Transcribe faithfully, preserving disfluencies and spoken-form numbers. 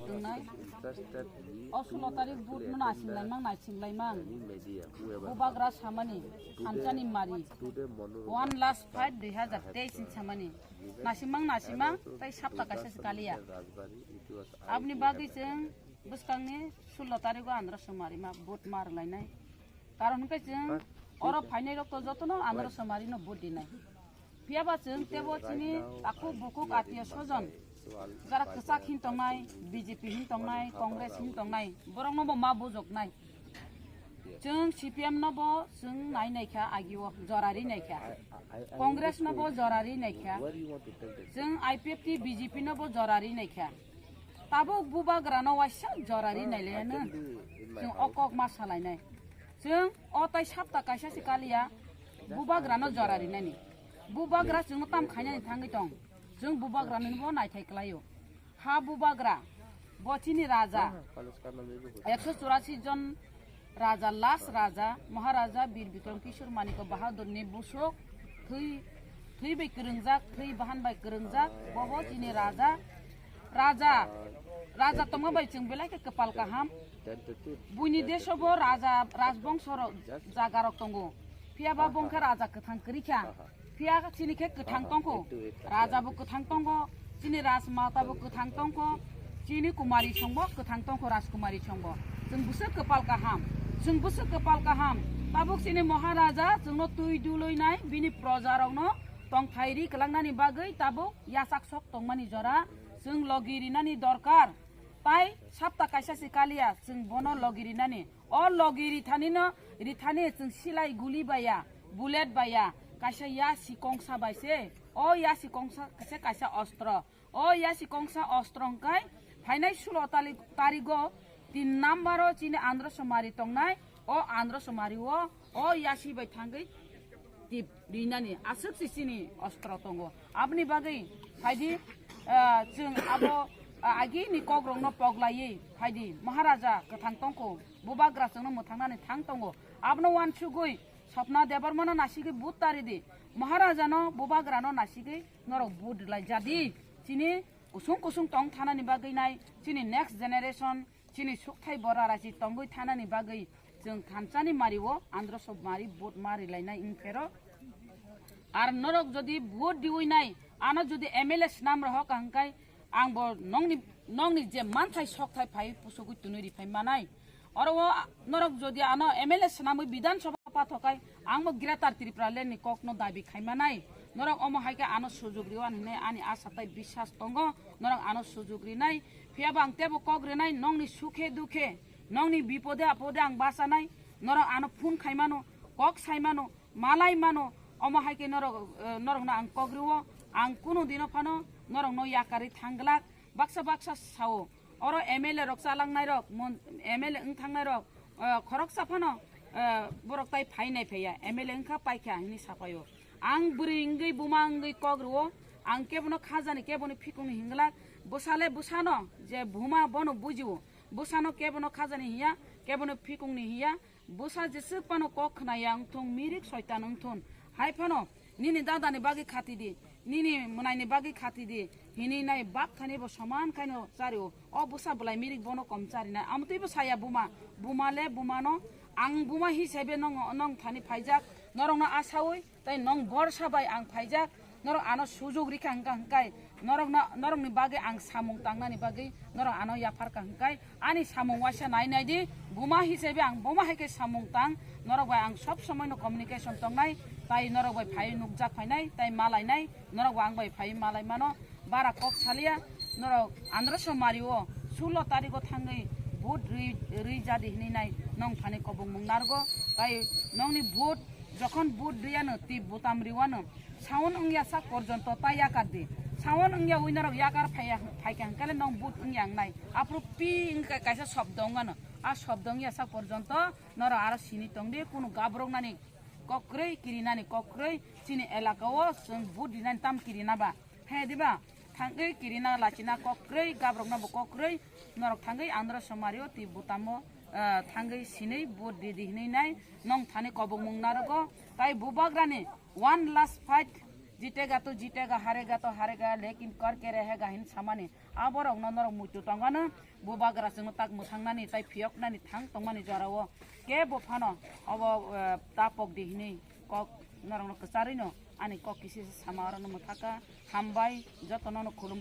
Tongnai. O sulo tarik vote no naisinglaimang, naisinglaimang. Bubagra samani, thanchani mari. One last fight dui hazar teis ni samani. Naisingmang, naisingmang, tai sapta kaisa se kaliya. Aboni bagwi chwng bwskangni sulo tarigo Andhra Somari ma vote ma rwlainai. Karon hwnkhe chwng oro phainai rok to jotono Andhra Somari no vote dinai. Phiyaba chwng tebo chini takhuk bukhuk atiyo sojon, jara kwchak hin tongnai, B J P hin tongnai, Congress hin tongnai, borok no bo ma bujoknai. Chwng C P M no bo chwng nai naikha agio, jora ri naikha. Congress no bo jora ri naikha. Chwng I P F T B J P no bo jora ri naikha. Tabuk bubagra no waisa jora ri nailaiano. Chwng o kok ma salainai. Chwng o tai sapta kaisa se kaliya bubagra no jora rinani. Bubagra chwngno tam khainani thangwi tong. Chwng bubagra ni bo naithai klaio. Ha bubagra, bo chini raja. Ekso churasi jon raja, last raja, Maharaja Bir Bikram Kishore Manikya Bahadur ni busuk, thwi, thwi bai kwrwngjak, thwi bahan bai kwrwngjak, bo bo chini raja. Raja, raja tongma bai chwng belai khe kwpal kaham. Buini deso bo raja, rajbongso rok, jaga rok tongo. Phiya ba bongkha raja kwthang kwrwi kha. Phiya chini khe kwthang tongkho. Raja bo kwthang tongo. Chini rajmata bo kwthang tongkho. Chini kumari songbo kwthang tongkho, rajkumari songbo. Chwng bwswk kwpal kaham. Chwng bwswk kwpal kaham. Tabuk chini Maharaja chwngno twi dulwi nai, bini proja rokno tongthai ri kwlangnani bagwi tabuk yachak sok tongmani jora chwng logi rinani dorkar. Tai sapta kaisa se kaliya chwng bono logi rinani. O logi rithani no, rithani chwng silai guli baya, bullet baya, kaisa yasi kongsa bai se. O yasi kongsa se kaisa ostro. O yasi kongsa ostro hwnkhe phainai sulo tali-, tarigo tin number o chini Andhra Somari tongnai. O Andhra Somari o, o yasi bai thangwi tip rinani aswk se chini ostro tongo. Aboni bagwi phaidi, ah, chwng abo, ah, agini kokrokno poglaiwi phaidi, Maharaja kwthang tongkho, bubagra chwngno mwthangnani thang tongo. Abono uansugwi Swapna Debbarmano nasigwi vote ta ridi, Maharajano, bubagrano nasigwi norok vote rwlai jadi. Chini kusung kusung tong thanani bagwi nai, chini next generation, chini sukthai bora rachi tongwi thanani bagwi chwng thanchani mario Andhra Somari vote ma rwlainai wngphero. Ar norok jodi vote diwi nai, ano jodi M L A swnam rohok hwnkhe ang bo nongni, nongni je manthai sokthai phai pusugwi tunui riphai manai. Oro o norok jodi ano M L A swnamwi Bidhan Sabha pathokai, ang bo Greater Tripura Land ni kokno dabi khai manai. Norok omo hai khe ano sujug riwan hinwi ani asa tai biswas tongo, norok ano sujug rinai. Phiya bo ang tebo kok rinai, nongni sukhe dukhe, nongni bipode apode ang bachanai, norok ano phone khai mano, kok sai mano, malai mano, omo hai khe norok, eh, norokno ang kok rio, ang kunu dino phano norokno yakarwi thang glak, baksa baksa sao, oro M L A rok chalangnai rok, mon-, M L A wng thangnai rok, eh, khoroksa phano, eh, borok tai phai nai phaiya, M L A wngkha paikha hinwi sapaio. Ang bwrwi wngwi buma wngwi kok rio, ang kebono khajani keboni phikungni hinglak, bwsale bwsano je buma bono bujio, bwsano kebono khajani hiya, kebono phikungni hiya, bwsa jeswk phano kok khnaya wngthung, mirik soitan wngthun. Hai phano nini dadani bagwi khati di, nini mwnaini bagwi khati di, hinwi nai bak thani bo soman khaino chario. O bwsa bwlai mirik bono kom charinai. Amtwi bo saya buma, buma le bumano, ang buma hisabe nong, nong thani phaijak, norokno asaui, tai nong borsa bai ang phaijak, norok ano sujug rikha hwnkha hwnkhe, norokno, norokni bagwi ang samung tangnani bagwi norok ano yapharkha hwnkhe, ani samung waisa nai nai di, buma hisabe ang buma hai khe samung tang, norok bai ang sob somoi no communication tongnai, tai norok bai phai nukjak phainai, tai malainai, norok bo ang bai phai malai mano, bara kok salia, norok Andhra Somari o sulo tarigo thangwi vote rwi, rwi jadi hinwi nai nong thani kobongmung narwgo, tai nongni vote jokhon vote riyano tip butam riwano, sound wngya sak porjonto ta yakar di. Sound wngya wi norok yakar phaiya, phaikha hwnkhe le nong vote wngya wngnai. Aphuru pi wngkha kaisa shobdo wngano. A shobdo wngya sak porjonto norok aro sini tong di, kunu gabroknani kok kwrwi, kirinani kok kwrwi, chini elaka o chwng vote rinani tam kirina ba. He diba? Thangwi kirina lachina kok kwrwi, gabrokno bo kok kwrwi, norok thangwi Andhra Somari o tip butamo, eh, thangwi sinwi vote di di hinwi nai nong thani kobongmung narwgo, tai bubagrani one last fight Jitega to jitega, harega to harega, lekin kar ke rahega hin samani. Aborok no norok muitu tongano, bubagra chwngno tak mwthangnani, tai phiyoknani thang tongmani jorao. Kebo phano obo, eh, tapok di hinwi kok norokno kwcharwino ani kok kisi sama orokno mwthaka. Hambai, jotono no khulum.